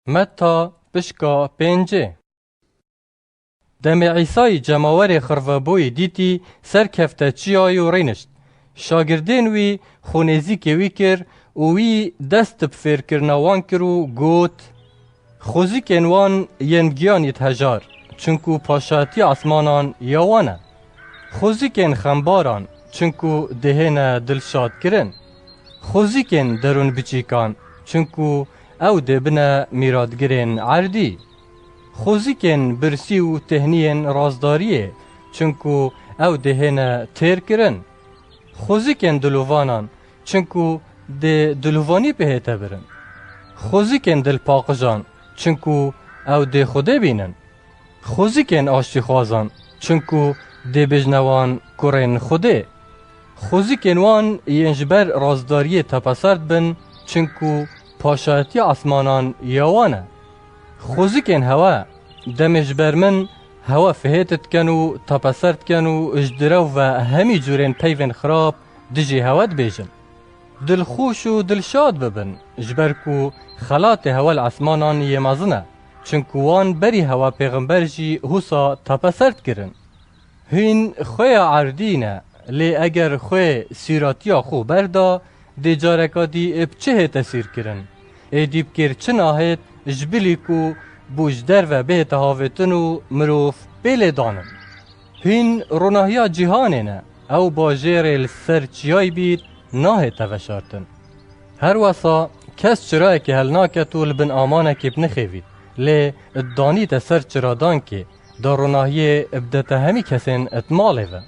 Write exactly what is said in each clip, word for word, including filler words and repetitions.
Meta pişka pêncê. Demê Îsayî cemawerê xirvebûyî dîtî, serkefte çiyayê û rînişt. Şagirdên wî xwe nêzîkê wî kir û wî dest bi fêrkirina wan kir û got, Xwezikên wan yên giyanî dihejar, çinku paşatiya esmanan ya wan e. Xwezikên xembaran, çinku dihêne dilşadkirin. Xwezikên derûnbiçîkan, çinku ew dê bine mîratgirên erdî. Xwezikên birsî û tehniyên razdariyê, çinku ew dihêne têrkirin. Xwezikên dilovanan, çinku dê dilovanî bihête birin. Xwezikên dilpaqijan, çinku ew dê Xwedê bînin. Xwezikên aştîxwazan, çinku dê bêjne wan kurên Xwedê. Xwezikên wan yên ji ber razdariyê tepesert bin, çinku paşayetiya esmanan ya wan e. Xwezikên hewe, demê ji ber min hewe fihêt dikin û tepesert dikin û ji direw ve hemî cûrên peyvên xirab dijî hewe dibêjin. Dilxweş û dilşad bibin, ji ber ku xelatê hewe li esmanan yê mezin e, çinku wan berî hewe pêxember jî husa tepesert kirin. Hîn xwêya erdî ne, lê eger xwê sîratiya xwe berda, dê careka dî bi çi hête sîrkirin? Êdî bi kêr çi nahêt, ji bilî ku bû ji derve bihête havêtin û mirov pê lê danin? Hîn ronahiya cîhanê ne, ew bajêrê li ser çiyayî bît, nahête veşartin. Her wesa kes çirayekê helnaket û li bin amanekê binixêvît, lê danîte ser çiradankê, da ronahiyê bidete hemî kesên di malê ve.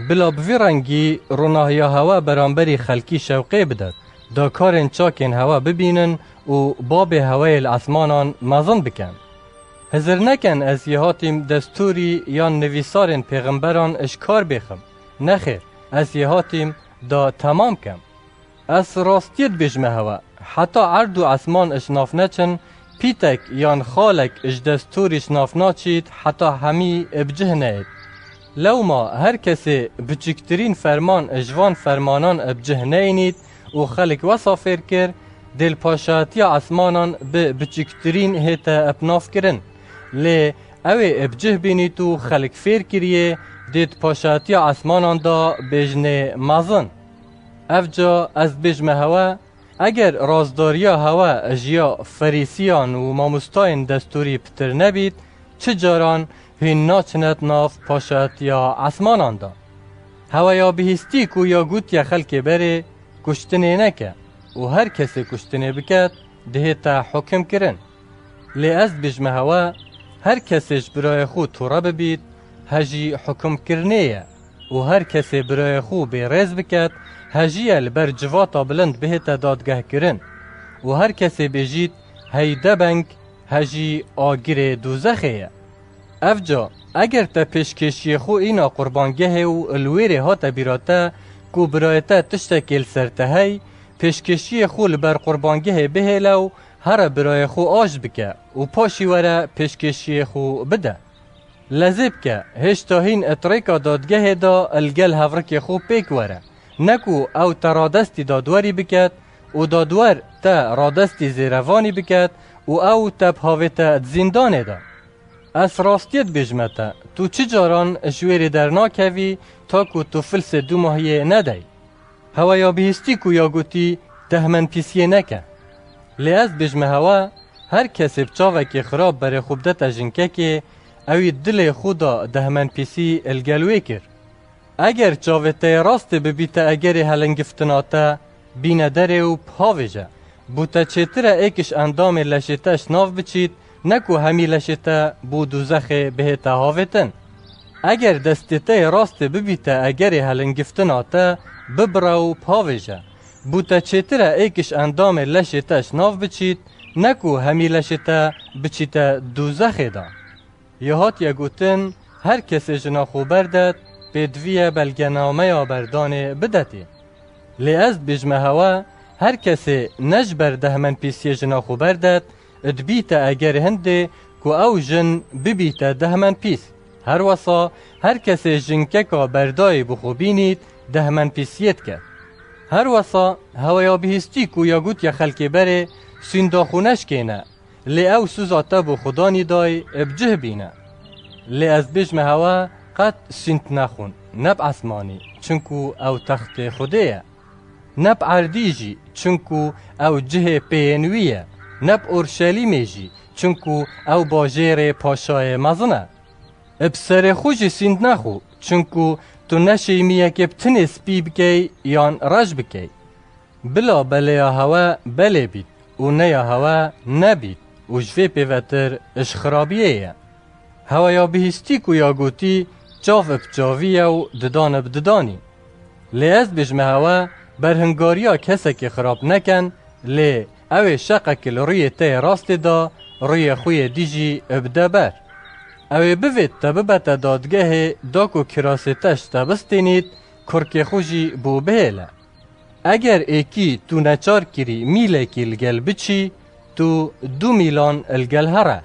Bila bi vî rengî ronahiya hewe beramberî xelkî şewqê bidet, da karên çakên hewe bibînin û babê heweyê li esmanan mezin bikin. Hizir nekin ez yê hatîm destûrî yan nivîsarên pêxemberan ji kar bêxim. Nexêr, ez yê hatîm da temam kem. Ez rastiyê dibêjime hewe, heta erd û esman ji nav neçin, pîtek yan xalek ji destûrî ji nav naçît, heta hemî bi cih neyêt. Lewma her kesê biçûktirîn ferman ji van fermanan bi cih neyînît û xelk wesa fêr kir, dê li paşatiya esmanan bi biçûktirîn hête bi nav kirin. Lê ew ê bi cih bînît û xelk fêr kiriyê, dê di paşatiya esmanan de bêjinê mezin. Evca ez dibêjime hewe, eger razdariya hewe ji ya ferîsiyan û mamostayên destûrî pitir nebît, çi caran hîn naçine di nav paşatiya esmanan de. Heweya bihîstî ku ya gotiye xelkê berê, kuştinê neke û her kesê kuştinê biket, dihête hukimkirin. Lê ez dibêjime hewe, her kesê ji birayê xwe tûre bibît, he jî hukimkirinê ye û her kesê birayê xwe bêrêz biket, he jî ye li ber civata bilind bihête dadgehkirin û her kesê bêjît, hey de beng, he jî agirê dûzexê ye. Evca, eger te pêşkêşiyê xwe îna qurbangehê û li wêrê hate bîra te ku birayê te tiştekê li ser te hey, pêşkêşiyê xwe li ber qurbangehê bihêle û here birayê xwe aş bike û paşî were pêşkêşiyê xwe bide. Lezê bike, hêşta hîn di rêka dadgehê de li gel hevrikê xwe pêk were. Ne ku ew te radestî dadwerî biket û dadwer te radestî zêrevanî biket û ew te bhavête di zîndanê de. Ez rastiyê dibêjime te, tu çi caran ji wêrê dernakevî, ta ku tu filsê dûmahiyê nedey. Heweya bihîstî ku ya gotî, dehmenpîsiyê neke. Lê ez dibêjime hewe, her kesê bi çavekê xirab berê xwe bidete jinkekê, ewî dilê xwe da dehmenpîsî li gel wê kir. Eger çavê te yê rastê bibîte egerê helingiftina te, bîne derê û bhavêje. Bo te çêtir e êk ji endamê leşê te ji nav biçît, ne ku hemî leşê te bo dûzexê bihête havêtin. Eger destê te yê rastê bibîte egerê helingiftina te, bibire û bhavêje. Bo te çêtir e êk ji endamê leşê te ji nav biçît, ne ku hemî leşê te biçîte dûzexê de. Ya hatiye gotin, her kesê jina xwe berdet, pêdiviye belgenameya berdanê bidetê. Lê ez dibêjime hewe, her kesê ne ji ber dehmenpîsiyê jina xwe berdet, dibîte egerê hindê ku ew jin bibîte dehmenpîs. Her wesa her kesê jinkeka berdayê bi xwe bînît, dehmenpîsiyê dike. Her wesa heweya bihîstî ku ya gotiye xelkê berê, sînda xwe neşkêne. Lê ew suza te bo Xudanî dayî bi cih bîne. Lê ez dibêjme hewe, qet sînd nexwin, ne bi esmanî, çinku ew textê Xwedê ye. Ne bi erdî jî, çinku ew cihê pêyên wî ye, ne bi Orşelîmê jî, çinku ew bajêrê paşayê mezin e. Bi serê xwe jî sînd nexwe, çinku tu neşêyî miyekê bi tinê spî bikey yan reş bikey. Bila belê ya hewe belê bît û ne ya hewe nebît û ji vê pêvetir ji xirabiyê ye. Hewe ya bihîstî ku ya gotî, çav bi çavî ye û didan bi didanî. Lê ez dibêjme hewe, berhingariya kesekî xirab neken, lê ew ê şeqekî li rûyê te yê rastê de, rûyê xwe yê dî jî bide ber. Ew ê bivêt te bibete dadgehê, da ku kirasê te ji te bistînît, kurkê xwe jî bo bihêle. Eger êkî tu neçar kirî mîlekî li gel biçî, tu du mîlan li gel here.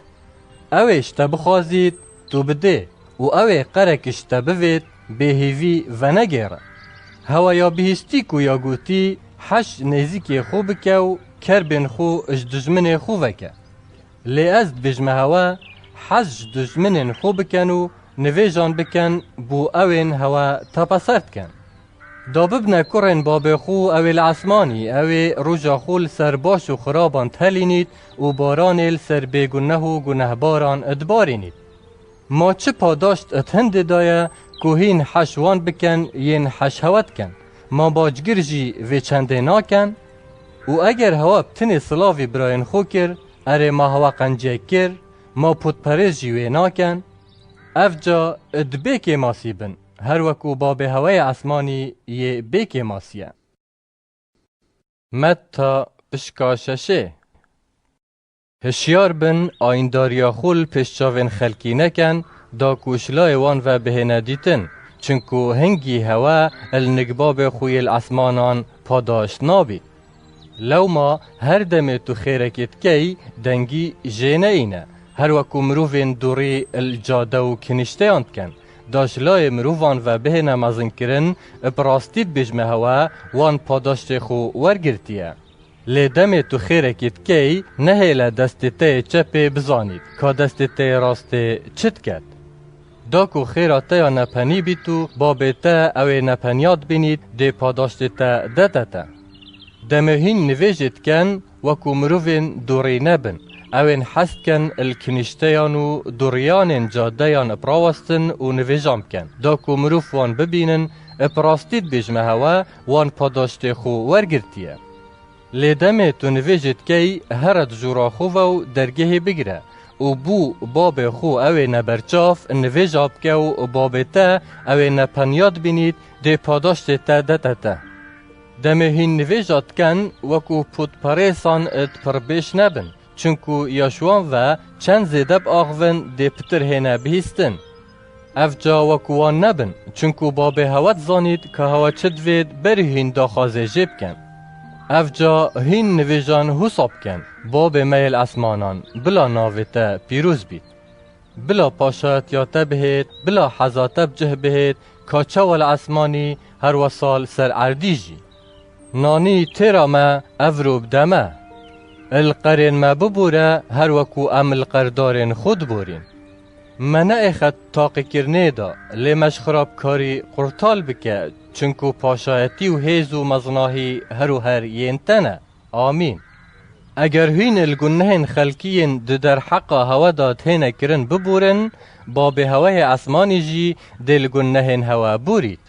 Ew ê ji te bixwazît, tu bidê û ew ê qerek ji te bivêt, bêhêvî venegêre. Hewe ya bihîstî ku ya gotî, heş nêzîkê xwe bike û kerbên xwe ji dijminê xwe veke. Lê ez dibêjme hewe, hez ji dijminên xwe biken û nivêjan biken, bo ew ên hewe tepeser diken. Da bibne kurên babê xwe ew ê li esmanî, ew ê roja xwe li ser baş û xiraban telînît û baranê li ser bêguneh û gunehbaran dibarînît. Ma çi padaşt di hindê de ye ku hîn heş wan biken, yên heş hewe diken? Ma bacgir jî vê çendê naken? Û eger hewe bi tinê silavî birayên xwe kir, erê ma hewe qenciyek kir, ma pûtperêz jî wê naken? Ev ca di bê kêmasî bin, her weku babê hewe yê esmanî yê bê kêmasî ye. Metta pişka şeşê. Hişyar bin, ayîndariya xwe li pêş çavên xelkî neken, da ku ji layê wan ve bihêne dîtin, çinku hingî hewe li nik babê xwe yê li esmanan padaşt nabît. Lewma her demê tu xêrekê dikey, dengî jê neyîne, her weku mirovên dûrî li cade û kinîşteyan dikin. Da ji layê mirovan ve bihêne mezinkirin, bi rastî dibêjme hewe, wan padaştê xwe wergirtiye. Lê demê tu xêrekê dikey, nehêle destê te yê çepê bizanît, ka destê te yê rastê çi diket. Da ku xêra te ya nepenî bît û babê te ew ê nepeniya dibînît, dê padaştê te dete te. Demê hîn nivêjê diken, weku mirovên dûrî nebin. Ew ên hez diken li kinîşteyan û dûriyanên cadeyan bi rawestin û nivêjan biken. Da ku mirov wan bibînin, bi rastî dibêjme hewe, wan padaştê xwe wergirtiye. Lê demê tu nivêjê dikey, here di jûra xwe ve û dergehê bigire û bû babê xwe ew ê neberçav nivêja bike û babê te ew ê nepeniya dibînît, dê padaştê te dete te. Demê hîn nivêja diken, weku pûtperêsan di pirbêj nebin, çinku ya ji wan ve çend zêde biaxivin, dê pitir hêne bihîstin. Ev ca weku wan nebin, çinku babê hewe dizanît ka hewe çi divêt, berî hîn daxwazê jê bikin. Ev ca hîn nivêjan husa bikin, babê me yê li esmanan, bila navê te pîroz bît. Bila paşayetiya te bihêt, bila heza te bi cih bihêt, ka çawa li esmanî, her wesa li ser erdî jî. Nanî têra me evro bide me. Li qerên me bibûre, her weku em li qerdarên xwe diborîn. Me neêxet taqîkirinê de, lê me ji xirabkarî qurtal bike, çinku paşayetî û hêz û mezinahî her û her yên te ne. Amîn. Eger hîn li gunehên xelkî yên di derheqa hewe de têne kirin bibûrin, babê hewe yê esmanî jî dê li gunehên hewe bûrît.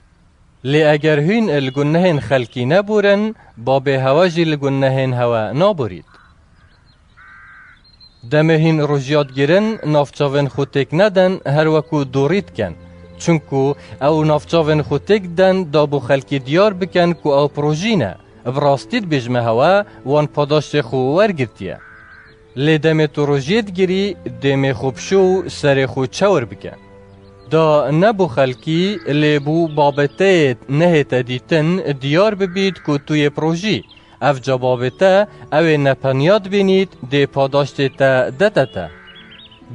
Lê eger hîn li gunehên xelkî nebûrin, babê hewe jî li gunehên hewe nabûrît. Demê hîn rojiyat girin, navçavên xwe têk nedin, her weku dûrî dikin. Çinku ew navçavên xwe têk didin, da bo xelkî diyar bikin ku ew projî ne. Bi rastî dibêjime hewe, wan padaştê xwe wergirtiye. Lê demê tu rojiyê digirî, dêmê xwe bişo û serê xwe çewir bike. Da ne bo xelkî, lê bo babeteyê nehête dîtin, diyar bibît ku tu yê projî. Ev ca babê te, ew ê nepeniya dibînît, dê padaştê te dete te.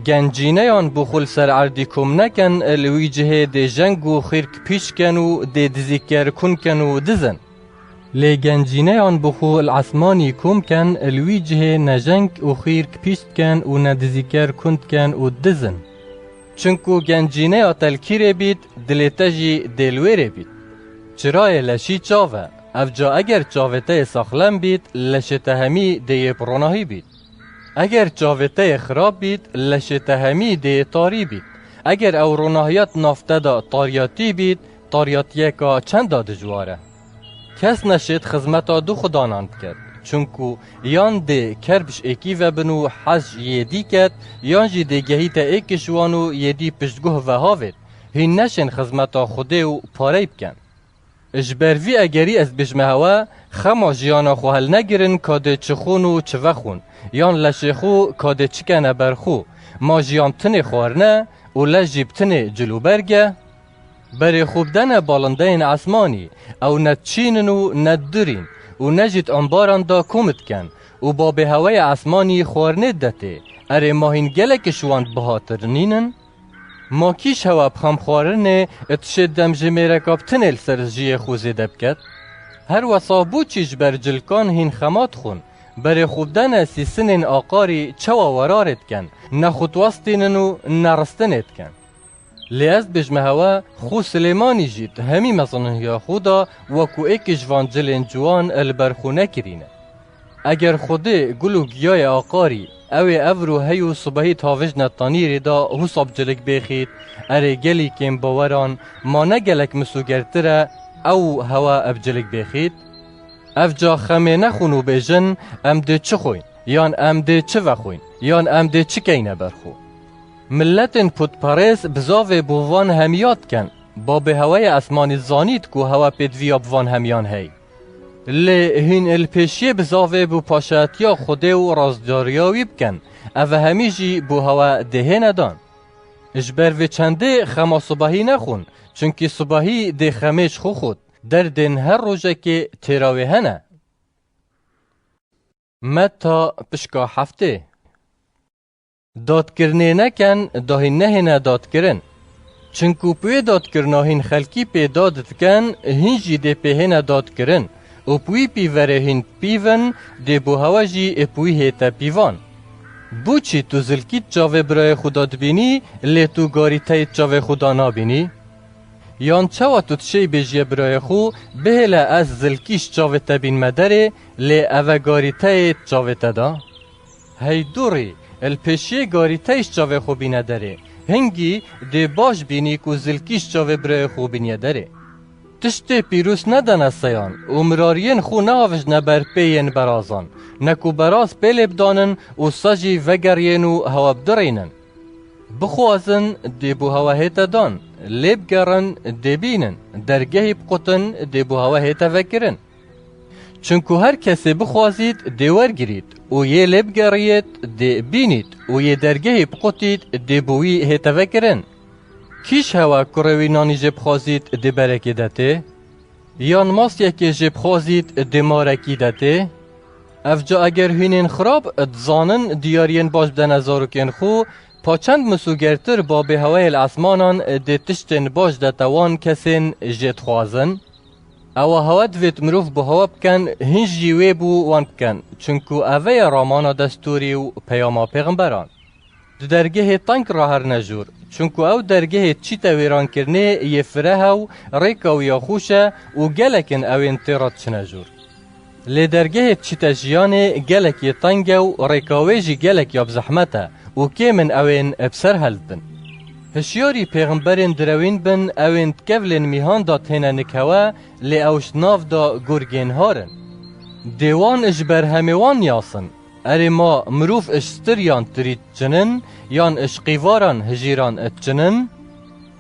Gencîneyan bo xwe li ser erdî kom nekin, li wî cihê dê jeng û xîrk pîç ken û dê dizîker kun ken û dizin. Lê gencîneyan bi xwe li esmanî kom ken, li wî cihê ne jeng û xîrk pîşt ken û ne dizîker kund ken û diz in. Çinku gencîneya te li kîrê bît, dilê te jî dê li wêrê bît. Çirayê leşî çav e. Ev ca eger çavê te yê saxlem bît, leşê te hemî dê yê bi ronahî bît. Eger çavê te yê xirab bît, leşê te hemî dê yê tarî bît. Eger ew ronahiya di nav te de tariyatî bît, tariyatiyeka çenda dijwar e. Kes neşêt xizmeta du xudanan biket, çunku yan dê ker bi ji êkî ve bin û hez ji yê dî ket, yan jî dê gehîte êkî ji wan û yê dî piştguh ve havêt. Hîn neşên xizmeta Xwedê û parey biken. Ji ber vî egerî ez dibêjme hewe, xema jiyana xwe helnegirin ka dê çi xwûn û çi vexwûn, yan leşê xwe ka dê çi kene ber xwe. Ma jiyan bi tinê xwarin e û leş jî bi tinê cil û berg e? Berê xwe bidene balindeyên esmanî, ew ne diçînin û ne didurîn û ne jî di embaran de kom diken û babê heweyê esmanî xwarinê didetê. Erê, ma hîn gelekî ji wan bihatir nînin? Ma kîj hewa bi xem xwarinê dişê demjimêreka bi tinê li ser jiyê xwe zêde biket? Her wesa bo çî ji ber cilkan hîn xema dixwin? Berê xwe bidene sîsinên aqarî çawa werarê diken, ne xwe diwestînin û ne ristinê diken. Lê ez dibêjme hewe, xwe Silêmanî jî di hemî mezinihiya xwe de wekû êkî ji van cilên ciwan li ber xwe nekirîne. Eger Xwedê gul û giyayê aqarî, ew ê evro hey û sibehî di havêjna tanîrê de wisa bi cilik bêxît, erê gelî kêmbaweran, ma ne gelek misûgertir e ew hewa bi cilik bêxît? Ev ca xemê nexwin û bêjin, em dê çi xwin, yan em dê çi vexwin, yan em dê çi keyne ber xwe. Miletên putperêz bizavê bo van hemiya diken, babê heweyê esmanî zanît ku hewa pêdiviya bi van hemiyan hey. Lê hîn li pêşiyê bizavê bo paşayetiya Xwedê û rastdariya wî biken, ev hemî jî bo hewa dê hêne dan. Ji ber vê çendê xema sibahî nexwin, çunkî sibahî dê xemê ji xwe xwit, derdên her rojekê têra wê hene. Meta pişka heftê. Dadkirinê neken, da hîn nehêne dadkirin. Çinku bi wê dadkirina hîn xelkî pê dad diken, hîn jî dê pê hêne dadkirin. Û bi wî pîverê hîn pîvin, dê bo hewe jî ê bi wî hête pîvan. Bo çî tu zilkî di çavê birayê xwe de dibînî, lê tu garîteyê di çavê xwe de nabînî? Yan çawa tu dişêy bêjiye birayê xwe, bihêle ez zilkî ji çavê te bînme derê, lê eve garîteyê di çavê te de? Hey dûrî, li pêşiyê garîteyê ji çavê xwe bîne derê. Hingî dê baş bînî ku zilkî ji çavê birayê xwe bîniye derê. Tiştê pîroz nedene seyan û mirariyên xwe neavijne ber pê yên berazan, ne ku beraz pê lê bidanin û se jî vegeriyên û hewa bidirînin. Bixwazin, dê bo hewa hête dan, lê bigerin, dê bînin, dergehî biqutin, dê bo hewa hête vekirin. Çinku her kesê bixwazît, dê wergirît û yê lê bigeriyêt, dê bînît û yê dergehê biqutît, dê bo wî hête vekirin. Kî ji hewa kurê wî nanî jê bixwazît, dê berekê detê? Yan masyekê jê bixwazît, dê marekî detê? Ev ca eger hînên xirab dizanin diyariyên baş bidene zarokên xwe, pa çend misûgertir babê heweyê li esmanan dê tiştên baş dete wan kesên jê dixwazin? Ewa hewe divêt mirov bi hewe biken, hîn jî wê bû wan biken, çinku eve ye ramana destûrî û peyama pêxemberan. Di dergehê teng re herine jûr, çinku ew dergehê çîte wêrankirinê yê fireh e û rêka wî ya xweş e û gelek in ew ên tê re diçine jûr. Lê dergehê çîte jiyanê gelek yê teng e û rêka wê jî gelek ya bi zehmet e û kêm in ew ên bi ser heldibin. Hişyarî pêxemberên direwîn bin, ew ên di kevlên mîhan de têne nik hewe, lê ew ji nav de gurgên har in. Dê wan ji berhemê wan niyasin. Erê ma mirov ji stir yan tirî diçinin, yan ji qîvaran hijîran diçinin?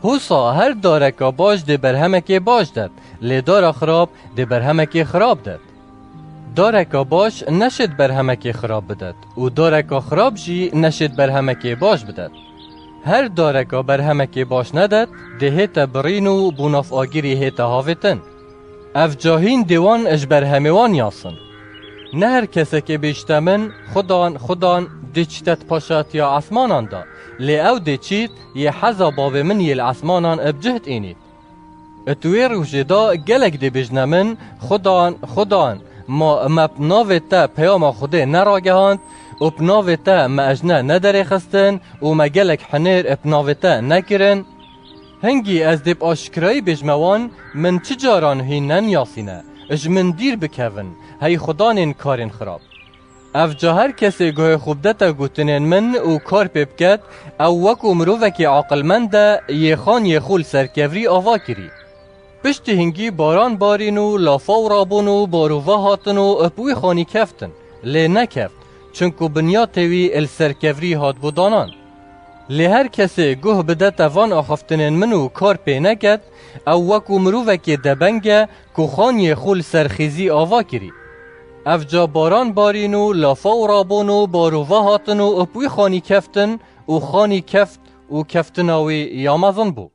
Husa her dareka baş dê berhemekê baş det, lê dara xirab dê berhemekê xirab det. Dareka baş neşêt berhemekê xirab bidet û dareka xirab jî neşêt berhemekê baş bidet. Her dareka berhemekê baş nedet, dê hête birîn û bo nav agirî hête havêtin. Ev ca hîn dê wan ji berhemê wan yasin. Ne her kesekê bêjite min, Xudan, Xudan, dê çîte di paşatiya esmanan de, lê ew dê çît yê heza Bavê min yê li esmanan bi cih diînît. Di wê rojê de gelek dê bêjne min, Xudan, Xudan, ma me bi navê te peyama Xwedê neragehand û bi navê te me ejne nederêxistin û me gelek hinêr bi navê te nekirin? Hingî ez dê bi aşkirayî bêjme wan, min çi caran hîn neniyasîne, ji min dîr bikevin, hey xudanên karên xirab. Evca her kesê guhê xwe bidete gotinên min û kar pê biket, ew wekû mirovekî aqilmend e, yê xaniyê xwe li ser kevrî ava kirî. Piştî hingî baran barîn û lafaw rabûn û barûva hatin û bi wî xanî keftin, lê nekeft, çinku binyatê wî li ser kevrî hatibû danan. Lê her kesê guh bidete van axaftinên min û kar pê neket, ew wekû mirovekê debeng e ku xaniyê xwe li ser xêzî ava kirî. Evca baran barîn û lafaw rabûn û barûva hatin û bi wî xanî keftin û xanî keft û keftina wî ya mezin bû.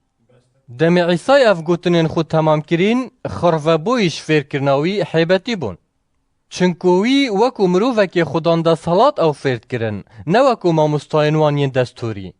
Demê Îsay ev gotinên xwe temam kirîn, xirvebûyî ji fêrkirina wî heybetî bûn. Çinku wî wekû mirovekê xudan desthilat ew fêr dikirin, ne wekû mamostayên wan yên destûrî.